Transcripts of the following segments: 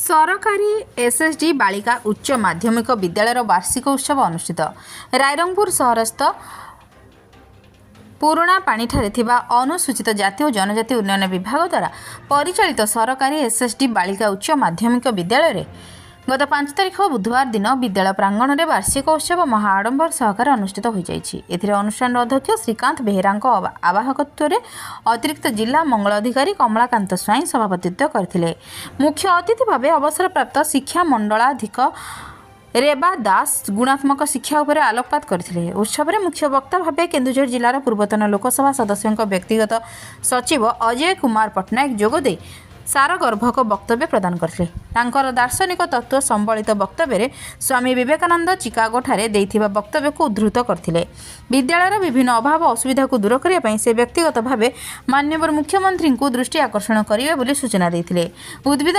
ସରକାରୀ ଏସ୍ଏସ୍ଡି ବାଳିକା ଉଚ୍ଚ ମାଧ୍ୟମିକ ବିଦ୍ୟାଳୟର ବାର୍ଷିକ ଉତ୍ସବ ଅନୁଷ୍ଠିତ। ରାଇରଙ୍ଗପୁର ସହରସ୍ଥ ପୁରୁଣା ପାଣିଠାରେ ଥିବା ଅନୁସୂଚିତ ଜାତି ଓ ଜନଜାତି ଉନ୍ନୟନ ବିଭାଗ ଦ୍ୱାରା ପରିଚାଳିତ ସରକାରୀ ଏସ୍ଏସ୍ଡି ବାଳିକା ଉଚ୍ଚ ମାଧ୍ୟମିକ ବିଦ୍ୟାଳୟରେ ଗତ 5 ତାରିଖ ବୁଧବାର ଦିନ ବିଦ୍ୟାଳୟ ପ୍ରାଙ୍ଗଣରେ ବାର୍ଷିକ ଉତ୍ସବ ମହା ଆଡ଼ମ୍ବର ସହକାରେ ଅନୁଷ୍ଠିତ ହୋଇଯାଇଛି। ଏଥିରେ ଅନୁଷ୍ଠାନର ଅଧ୍ୟକ୍ଷ ଶ୍ରୀକାନ୍ତ ବେହେରାଙ୍କ ଆବାହକତ୍ୱରେ ଅତିରିକ୍ତ ଜିଲ୍ଲା ମଙ୍ଗଳ ଅଧିକାରୀ କମଳାକାନ୍ତ ସ୍ୱାଇଁ ସଭାପତିତ୍ୱ କରିଥିଲେ। ମୁଖ୍ୟ ଅତିଥି ଭାବେ ଅବସରପ୍ରାପ୍ତ ଶିକ୍ଷା ମଣ୍ଡଳାଧିକ ରେବା ଦାସ ଗୁଣାତ୍ମକ ଶିକ୍ଷା ଉପରେ ଆଲୋକପାତ କରିଥିଲେ। ଉତ୍ସବରେ ମୁଖ୍ୟ ବକ୍ତା ଭାବେ କେନ୍ଦୁଝର ଜିଲ୍ଲାର ପୂର୍ବତନ ଲୋକସଭା ସଦସ୍ୟଙ୍କ ବ୍ୟକ୍ତିଗତ ସଚିବ ଅଜୟ କୁମାର ପଟ୍ଟନାୟକ ଯୋଗଦେଇ ସାରଗର୍ଭକ ବକ୍ତବ୍ୟ ପ୍ରଦାନ କରିଥିଲେ। ତାଙ୍କର ଦାର୍ଶନିକ ତତ୍ତ୍ୱ ସମ୍ବଳିତ ବକ୍ତବ୍ୟରେ ସ୍ୱାମୀ ବିବେକାନନ୍ଦ ଚିକାଗୋଠାରେ ଦେଇଥିବା ବକ୍ତବ୍ୟକୁ ଉଦ୍ଧୃତ କରିଥିଲେ। ବିଦ୍ୟାଳୟର ବିଭିନ୍ନ ଅଭାବ ଅସୁବିଧାକୁ ଦୂର କରିବା ପାଇଁ ସେ ବ୍ୟକ୍ତିଗତ ଭାବେ ମାନ୍ୟବର ମୁଖ୍ୟମନ୍ତ୍ରୀଙ୍କୁ ଦୃଷ୍ଟି ଆକର୍ଷଣ କରିବେ ବୋଲି ସୂଚନା ଦେଇଥିଲେ। ଉଦ୍ଭିଦ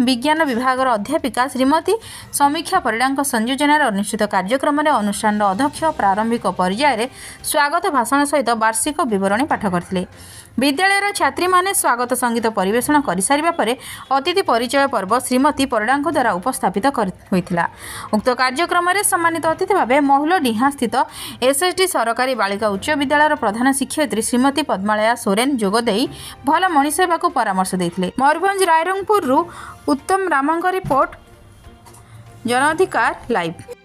ବିଜ୍ଞାନ ବିଭାଗର ଅଧ୍ୟାପିକା ଶ୍ରୀମତୀ ସମୀକ୍ଷା ପରିଡ଼ାଙ୍କ ସଂଯୋଜନାରେ ଅନୁଷ୍ଠିତ କାର୍ଯ୍ୟକ୍ରମରେ ଅନୁଷ୍ଠାନର ଅଧ୍ୟକ୍ଷ ପ୍ରାରମ୍ଭିକ ପର୍ଯ୍ୟାୟରେ ସ୍ୱାଗତ ଭାଷଣ ସହିତ ବାର୍ଷିକ ବିବରଣୀ ପାଠ କରିଥିଲେ। ବିଦ୍ୟାଳୟର ଛାତ୍ରୀମାନେ ସ୍ୱାଗତ ସଙ୍ଗୀତ ପରିବେଷଣ କରିସାରିବା ପରେ ଅତିଥି ପରିଚୟ ପର୍ବ ଶ୍ରୀମତୀ ପରିଡ଼ାଙ୍କ ଦ୍ୱାରା ଉପସ୍ଥାପିତ ହୋଇଥିଲା। ଉକ୍ତ କାର୍ଯ୍ୟକ୍ରମରେ ସମ୍ମାନିତ ଅତିଥି ଭାବେ ମହୁଲଡିହାଁ ସ୍ଥିତ ଏସ୍ଏସ୍ଡି ସରକାରୀ ବାଳିକା ଉଚ୍ଚ ବିଦ୍ୟାଳୟର ପ୍ରଧାନ ଶିକ୍ଷୟିତ୍ରୀ ଶ୍ରୀମତୀ ପଦ୍ମାଳୟା ସୋରେନ ଯୋଗଦେଇ ଭଲ ମଣିଷ ହେବାକୁ ପରାମର୍ଶ ଦେଇଥିଲେ। ମୟୂରଭଞ୍ଜ ରାଇରଙ୍ଗପୁରରୁ ଉତ୍ତମ ରାମଙ୍କ ରିପୋର୍ଟ, ଜନ ଅଧିକାର ଲାଇଭ୍।